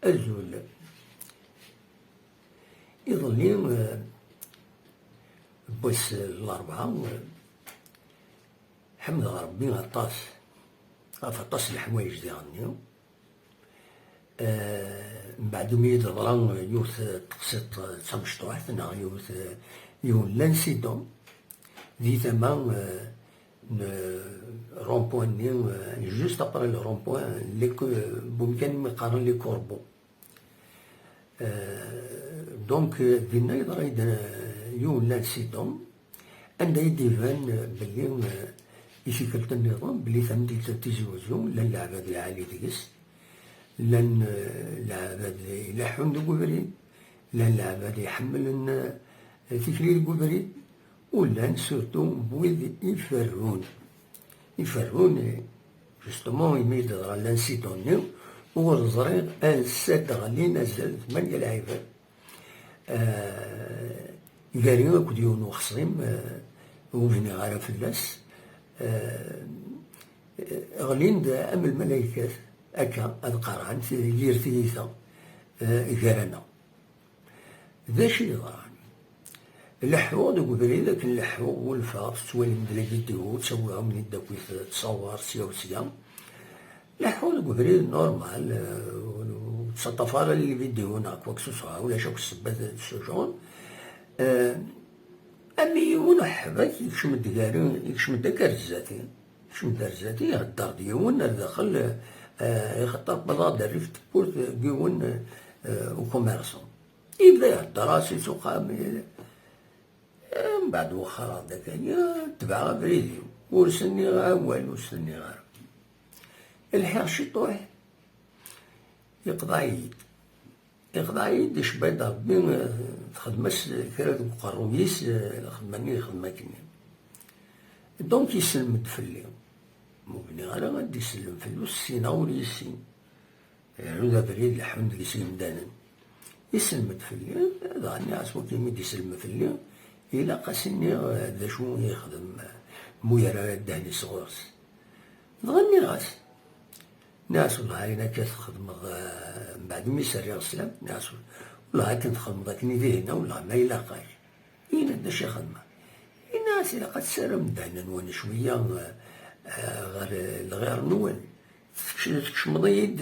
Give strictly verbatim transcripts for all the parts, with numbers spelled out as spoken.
Azul. Iḍelli, eh, n wass n Larebɛa, eh, ḥemdeɣ Rebbi aṭas ɣef aṭas n leḥwayeǧ diɣenni. Eh, mbeɛd umi yi-d-teḍra yiwet n teqsiṭ d tamecṭuḥt, neɣ yiwet, yiwen n l'incident di tama, eh, n rond-point-nni, eh, juste après le rond-point, les co-, n wemkan mi qqaren les corbeaux. Euh, donc, euh, dinna yeḍra-yi-d, euh, yiwen n l'incident, anda i d-iban, euh, belli, euh, i tikkelt nniḍen, belli tamdint n Tizi Wezzu, llan leɛbad lɛali deg-s, llan, euh, leɛbad ileḥḥun deg ubrid, llan leɛbad iḥemmlen, euh, tikli deg ubrid, u llan surtout wid iferrun. Iferrun, justement, imi i d-teḍra l'incident-nni, ur ẓriɣ ansa d-ɣlin azal tmanya lɛibad. Eh, gar-i akked yiwen n uxṣim, eh, ur bniɣ ara fell-as. Eh, ɣlin-d am lmalaykat, akka, ad qarɛen ti-, yir tiyita, eh, gar-aneɣ. D acu yeḍran? Leḥḥuɣ deg ubrid, akken leḥḥuɣ, ɣulfeɣ, tettwalim-d la vidéo, ttawiɣ-am-d akkit, ttṣawer sya u sya. Leḥḥuɣ deg ubrid normal, eh, ur, ur ttaṭṭaf ara les vidéos neɣ quoi que ce soit, ulac akk ssebba d ce genre. Eh, am yiwen uḥebbak yekcem-d gar-i, yekcem-d akka ar zdat-i. Kcem-d ar zdat-i, ihedder-d yiwen ar daxel, eh, ixaṭer wwḍeɣ-d rrif n tewwurt n yiwen, eh, ukummerṣu. Yebda ihedder-as i s uxxam, eh, mbeɛd wexxareɣ-d akani, tebɛeɣ abrid-iw. Ur s-nniɣ awal, ur s-nniɣ ara. Lḥiɣ ciṭuḥ, yeqḍeɛ-iyi-d. Iqḍeɛ-iyi-d, icebba-yi-d Rebbi, eh, texdem-as kra deg uqerruy-is, eh, lxedma-nni yexdem akkenni. Donc, isellem-d fell-i. Ma ur bniɣ ara ad d-isellem fell-i, ur ssineɣ, ur yissin. Yernu d abrid leḥḥun deg-s yimdanen. Isellem-d fell-i, dɣa nniɣ-as, wagi mi d-isellem fell-i, ilaq ad s-iniɣ, eh, d acu i yexdem, eh, mu yerra ddehn-is ɣur-s. Dɣa nniɣ-as, nniɣ-as, wellah ayen akka txedmeḍ, eh, mbeɛd mi s-rriɣ sslam, nniɣ-as, wellah akken txedmeḍ akken i dihin, wellah ma ilaq-ak. Yenna-d d acu i xedmeɣ. Yenna-as, ilaq ad tessaram ddehn-nwen cwiya, eh, eh, ɣer, eh, lɣir-nwen. Tkec-, tkecmeḍ-iyi-d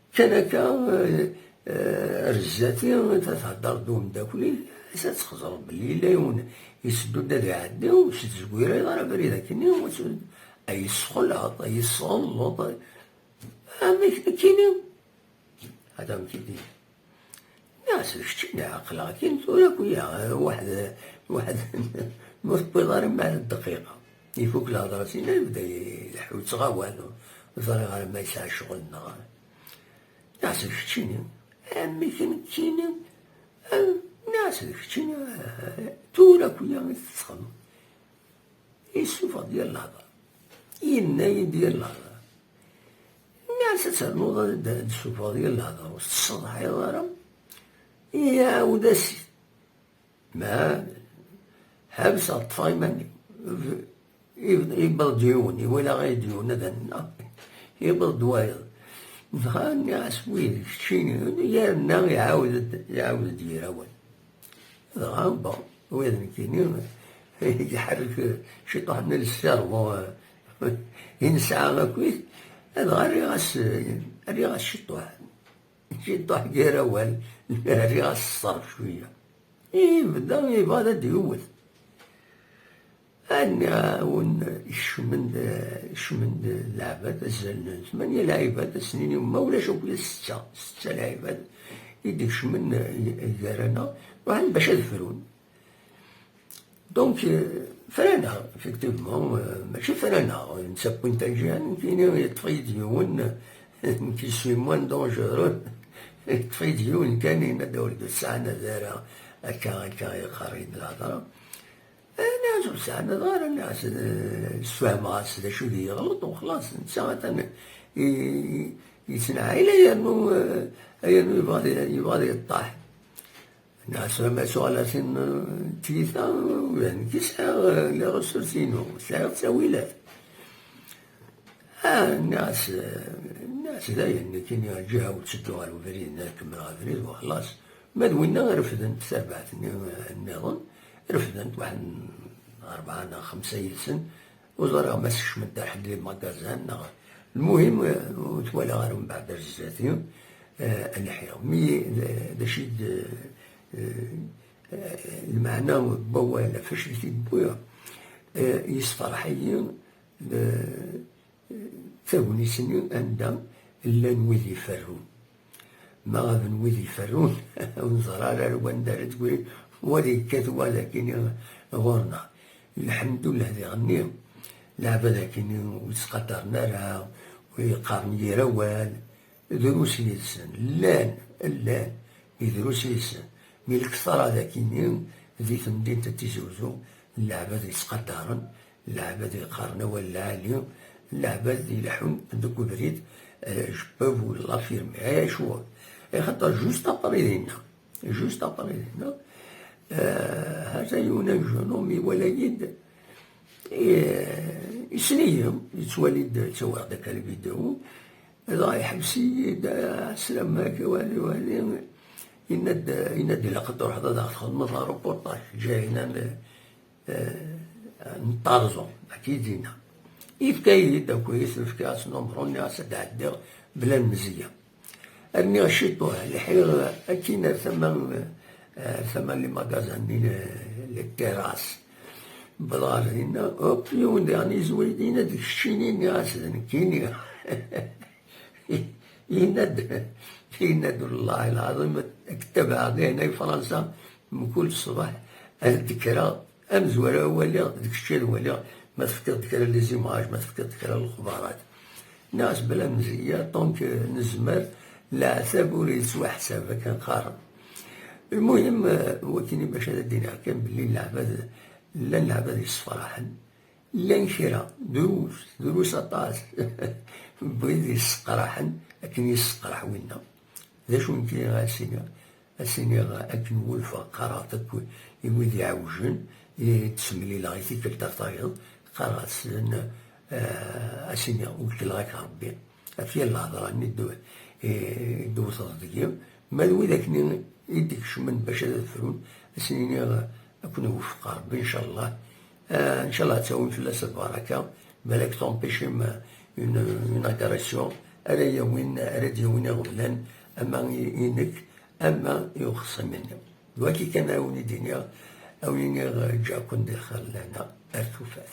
kan akka, eh, eh, ar zdat-i, ad thedreḍ d umeddakel-ik, ad txeẓreḍ belli yella yiwen yetteddu-d ad iɛeddi, ur s-tezwir ara abrid akkenni, ay yesxelɛeḍ, ay yesɣelleḍ, amek nekkini? Ad am-t-id-ini. Nniɣ-as, d keččini, ɛeqleɣ-kem tura akk-ya, waḥed, waḥed, ma ur tewwiḍ ara mɛad dqiqa. Ifuk lhedra-s-inna, yebda ileḥḥu yettɣawal, ur ẓriɣ ara ma yesɛa ccɣel neɣ. Nniɣ-as, d keččini, amek nekkini? Nniɣ-as, d keččini, tura akk-ya i tettxemmimeḍ. Yessufeɣ-d yir lehḍer. Yenna-yi-d yir lehḍer. Nniɣ-as ad ternuḍ ad d-, ad d-tessufɣeḍ yir lehḍer, ur tettṣeḍḥiḍ ara. Iɛawed-as-it. Ma ḥebseɣ, ṭṭfeɣ iman-iw. Yewweḍ-d yiwen, iwala-yi-d yiwen ad nennaɣ. Yewweḍ-d wayeḍ. Dɣa nniɣ-as, wid keččini, yerna iɛawed-d, iɛawed-d yir awal. Dɣa, bon, ula d nekkini, iḥerrek ciṭuḥ-nni le cerveau, i nesɛa akkit, dɣa rriɣ-as, rriɣ-as ciṭuḥ, ciṭuḥ gar awal, rriɣ-as ṣṣerf cwiya. Ibda, yebɣa ad d-yewwet. Nniɣ-awen, kecmen-d, kecmen-d leɛbad, azal n tmanya lɛibad, ad s-nini, ma ulac akk setta, setta lɛibad i d-ikecmen gar-aneɣ, ruḥen bac ad frun. Donc, euh, franeɣ, effectivement, euh, mačči franeɣ, netta wwin-t aǧihan, nekkini yeṭṭef-iyi-d yiwen, nekk je suis moins dangereux, yeṭṭef-iyi-d yiwen kan, yenna-d, "A weled, ur tesɛanaḍ ara, akka, akka," yeqqar-iyi-d lhedra. Eh, nniɣ-as, "Ur sɛanaḍ ara," nniɣ-as, eh, sfehmeɣ-as d acu i d-yeɣleḍ, u xlaṣ, netta atan i, i, yettneɛɛil, yernu, eh, yernu yebɣa ad, yebɣa ad yeṭṭaḥ. Nniɣ-as, "Ma tuɣalatin n tyita, ula d nekk sɛiɣ, eh, les ressources-inu, sɛiɣ ttawilat." Ah, nniɣ-as, nniɣ-as dayen, nekkini lǧiha ur ttedduɣ ɣer ubrid, ad kemmleɣ abrid, u xlaṣ. Ma d winna refdent tarbaɛt-nni, nniḍen, refdent waḥed n rebɛa neɣ xemsa yid-sen, ur ẓriɣ ma skecment-d ḥedd di lmagazan, neɣ, lmuhim, ur twalaɣ ara mbeɛd ar zdat-i, eh, lḥiɣ. Mi d, d acu i d, eh, lmeɛna n wawal, ɣef acu i t-id-wwiɣ, eh, yessefreḥ-iyi, eh, tagnit-nni anda llan wid iferrun. Ma ɣaben wid iferrun, ur neẓri ara ar wanda ara d-wwin, wa ad yekkat wa dagini ɣur-neɣ. Lḥemdullah diɣenni, leɛbad akini ur ttqadaren ara, ur yeqqaren yir awal, drus yid-sen. Llan, llan, i drus yid-sen. Mi lekthara dagini, di temdint n Tizi Uzzu, leɛbad yettqadaren, leɛbad yeqqaren awal lɛali, leɛbad ileḥḥun deg ubrid, eh, jebbabu la firme, eh, acu, eh, xaṭer juste après dinna, juste après dinna, eh, hata yiwen anjunu mi iwala-yi-d, eh, yessen-iyi, yettwali-d, ttawiɣ-d akka lvidéo, dɣa iḥbes-iyi-d, ah, sslam-ak, wali, wali, yenna-d, yenna-d ilaq ad truḥeḍ ad aɣ-txedmeḍ aruportaj, ǧahinan, eh, n Tarzan, akka i d-yenna. Yefka-yi-d akk-is, fkiɣ-as numru, nniɣ-as ad d-ɛeddiɣ bla lemzeyya. Rniɣ ciṭuḥ, lḥiɣ akkin ar tama, ar tama n limagazan-nni, les terrasses. Wwḍeɣ ɣer dinna, hop, yiwen diɣen yezwir-d, yenna-d, "Keččini?" Nniɣ-as, "D nekkini." Yenna-d, yenna-d, "Wellah lɛaḍim, ad k-ttabaɛeɣ di hna i Fransa, mkul ṣṣbeḥ ad d-kkreɣ, amezwar ad waliɣ, d kečč ad waliɣ, ma tefkiḍ-d kra n les images, ma tefkiḍ-d kra n lexbarat." Nniɣ-as, "Bla mzeyya, donc, nezmer, leɛtab ur yettwaḥsab, akken qqaren." Lmuhim, eh, wakini bac ad d-iniɣ kan belli leɛbad, llan leɛbad yessefraḥen, llan kra, drus, drus aṭas, n wid yesseqraḥen akken yesseqraḥ winna. D acu nekk ad as-iniɣ? Ad as-iniɣ akken wulfeɣ, qqareɣ-t akk i wid iɛewjen, i d-semlileɣ i tikkelt ar tayeḍ, qqareɣ-asen, eh, ad as-iniɣ, wekkleɣ-ak Rebbi, ɣef yal lehḍra-nni d-, i d-tewteḍ deg-i, ma d wid akken i d-ikecmen bac ad frun, ad sen-iniɣ, ad ken-wefqeɣ Rebbi, ncallah. Ah, ncallah ad tawim fell-as lbaraka, balak t'empêchem une, une agression, ara yawin, ara d-yawin iɣeblan, ama i, inek, ama i uxeṣṣim-nni. D waki kan ara wen-id-iniɣ, ad wen-iniɣ, ǧǧiɣ-ken di lxir lehna, ar tufat.